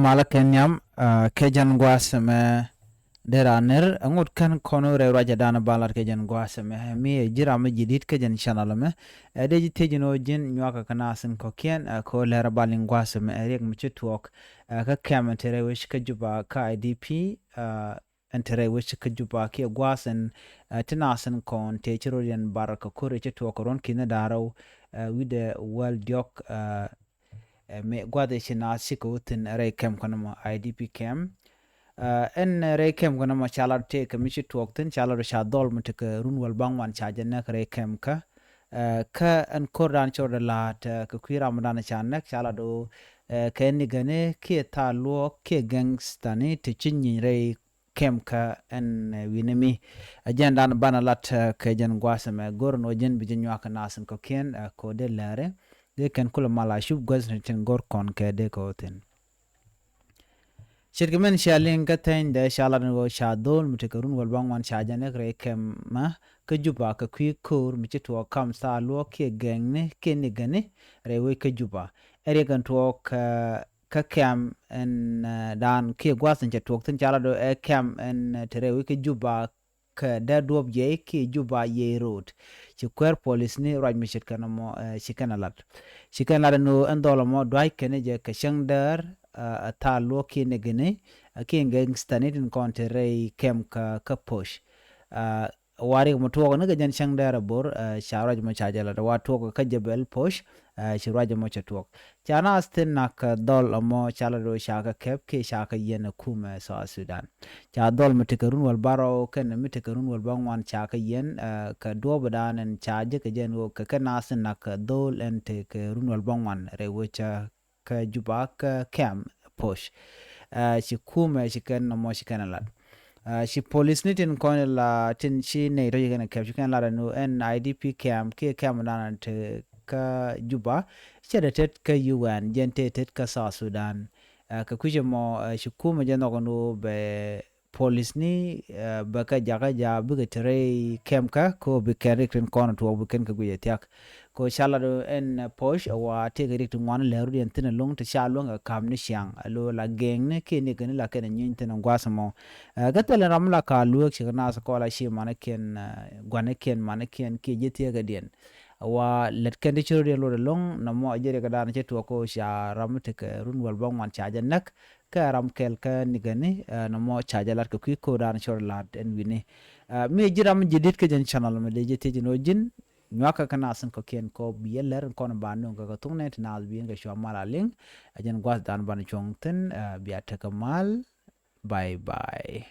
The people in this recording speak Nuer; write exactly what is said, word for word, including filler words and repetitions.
Malä kɛ nhiam, kɛ jɛn gua̱a̱th ɛmɛ dee raan ner, ɛ ŋot kɛn kɔn rɛy ruacɛ dan ba lat kɛ jɛn gua̱a̱th ɛmɛ. Mi ɛ ji̱ ram mi ji̱ di̱t kɛ jɛn channel ɛmɛ, ɛ dee ji̱ thiec ni ɣöö ji̱n nyuakä kɛ naath in kɔ̱kiɛn, ɛ kɛ ɣöö lɛr ba liŋ gua̱a̱th ɛmɛ ɛ riɛk mi ci tuɔɔk, ɛ kä kɛm ɛn te rɛy wec kä Juba kä I D P, ɛ ɛn te rɛy wec kä Juba kiɛ gua̱a̱th ɛn, ɛ ti naath in kɔn te ci rot yɛn bar kɛ ko̱r ɛ ci tuɔɔk kɛ ruɔ̱n ki̱n da̱rɛw, ɛ wi̱cdɛ wäl diɔ̱k, ɛ ɛ mëë gua̱th ëë ci naath cikɛ wä thi̱n rɛy kɛm kä nɔmɔ, I D P kɛm. Ɛ ɛn rɛy kɛm kä nɔmɔ ca lat tëëkɛ mi ci tuɔɔk thi̱n, ca lat ca dhɔl mi tekɛ run wäl baŋ wan ca jɛ näk rɛy kɛm kä. Ɛ kä ɛn ko̱rdan cɔɔdɛ la̱a̱t, ɛ kɛ kui̱ ramdan ca näk, ca lat ɣöö, ɛ kɛ nigäni kiɛ thaal luɔɔk kiɛ gangstani ti ci nyiny rɛy kɛm kä ɛn, ɛ wi̱ni mi. Ɛ jɛn dan banɛ lat, ɛ kɛ jɛn gua̱a̱th ɛmɛ go̱r ni ɣöö jɛn bi jɛ nyuak kɛ naath in kɔ̱kiɛn, ɛ kɛ ɣöö dee lɛri. Dee kɛn kulɛ mal a cup gua̱th ni tin go̱r kɔn kɛ dee kɛ ɣöö thi̱n. Ce̱tkɛ mɛn cia liŋ kä thɛnydɛ ca lat ni ɣöö ca dhol mi tekɛ run wäl baŋ wan ca jɛ näk rɛy kɛm mä kä Juba kɛ kui̱ ko̱r mi ci tuɔɔk kam thaal luɔɔk kiɛ gɛŋni kiɛ nigäni rɛy wec kä Juba. Ɛ riɛk ɛn tuɔɔk, ɛ kä kɛm ɛn, ɛ dan kiɛ gua̱th in cɛ tuɔɔk thi̱n ca lat ɣöö ɛ kɛm ɛn, ɛ te rɛy wec kä Juba kɛ dee duɔ̱p jiɛc kiɛ Juba jiɛc road. Ci kuäär polisni ruac mi ce̱tkɛ nɔmɔ, ɛ ci kɛn ɛ lat. Ci kɛn lat ɛn ɣöö ɛn dhɔl ɛmɔ dua̱c kɛn jɛ kɛ cäŋ däär, ɛ ɛ thaal luɔ̱k kiɛ nigäni, ɛ kiɛ gangstani tin kɔn te rɛy kɛm kä, kä Posh. Ɛ wa riɛk mɔ tuɔɔk ni kɛ jɛn cäŋ dɛɛr ɛ bo̱r, ɛ ca ruac mɔ ca jɛ lat wa tuɔɔk kä Jebel Posh, ɛ ci ruac mɔ cɛ tuɔɔk. Ca naath thi̱n nak kɛ dhɔl ɛmɔ ca lat ɣöö ca kɛ kɛp kiɛ ca kɛ yiɛn ɛ kumɛ South Sudan. Ca dhɔl mi tekɛ run wäl bärɔw kɛn mi tekɛ run wäl bäŋuan ca kɛ yiɛn, ɛ kɛ duɔ̱ɔ̱pdan ɛn ca jek kɛ jɛn ɣöö kɛ kɛ naath thi̱n nak kɛ dhɔl ɛn tekɛ run wäl bäŋuan rɛy wec kä Juba kä kɛm Posh. Ɛ ci kumɛ ci kɛn nɔmɔ ci kɛn ɛ lat. Ɛ ci polisni tin kɔn la tin ci nɛy tɔ̱ ci kɛn ɛ kɛp ci kɛn lat ɛn ɣöö ɛn I D P kɛm kiɛ kɛm dan te kä Juba cɛ dee tet kä U N, jɛn te tet kä South Sudan. Ɛ kɛ kui̱c ɛmɔ, ɛ ci kumɛ jɛ nhɔk ɛn ɣöö bɛ polisni, ɛ bɛ kɛ jakä ja bikɛ te rɛy kɛm kä kɛ ɣöö bi kɛn riɛk tin kɔn tuɔɔk bi kɛn kɛ guic ɛ thia̱k. Kɛ ɣöö ca lat ɛn Posh ɛ wa tëëkɛ riɛk ti ŋuan lɛr rut yɛn thi̱n ɛlɔ̱ŋ ti ca luäŋ kɛ ka̱m ni ciaŋ ɛ lo̱ la gɛŋni kiɛ nigäni la kɛn ɛ nyieeny thi̱n ɛ gua̱a̱th ɛmɔ. Ɛ kä thilɛ ram la ka lueek cikɛ naath kɔl a ci manikiɛn, ɛ gua̱nikiɛn manikiɛn kiɛ ji̱ thieekädiɛn. Ɛ wa lät kɛn ti ci rot yɛn lot ɛlɔ̱ŋ nɔmɔ ɛ jɛ riɛk ɛ dan cɛ tuɔɔk kɛ ɣöö ca ram mi tekɛ run wäl bäŋuan ca jɛ näk. Kä ram kɛl kä nigäni, ɛ nɔmɔ ca jɛ lat kɛ kui̱ ko̱o̱dan cɔr la̱t ɛn wi̱ni. Ɛ mi ji̱ ram ji̱ di̱t kä jɛn channel mi dee ji̱ thiec ni ɣöö ji̱n nyuakä kä naath thi̱n kɔ̱kiɛn kɛ ɣöö bi yɛ lɛr in kɔn ba nööŋ kɛ kɛ thuk nɛy ti naath bi in kɛ cua mal a liŋ. Ɛ jɛn gua̱thdan banɛ cuɔ̱ŋ thi̱n, ɛ bia tekɛ mal. Bye bye.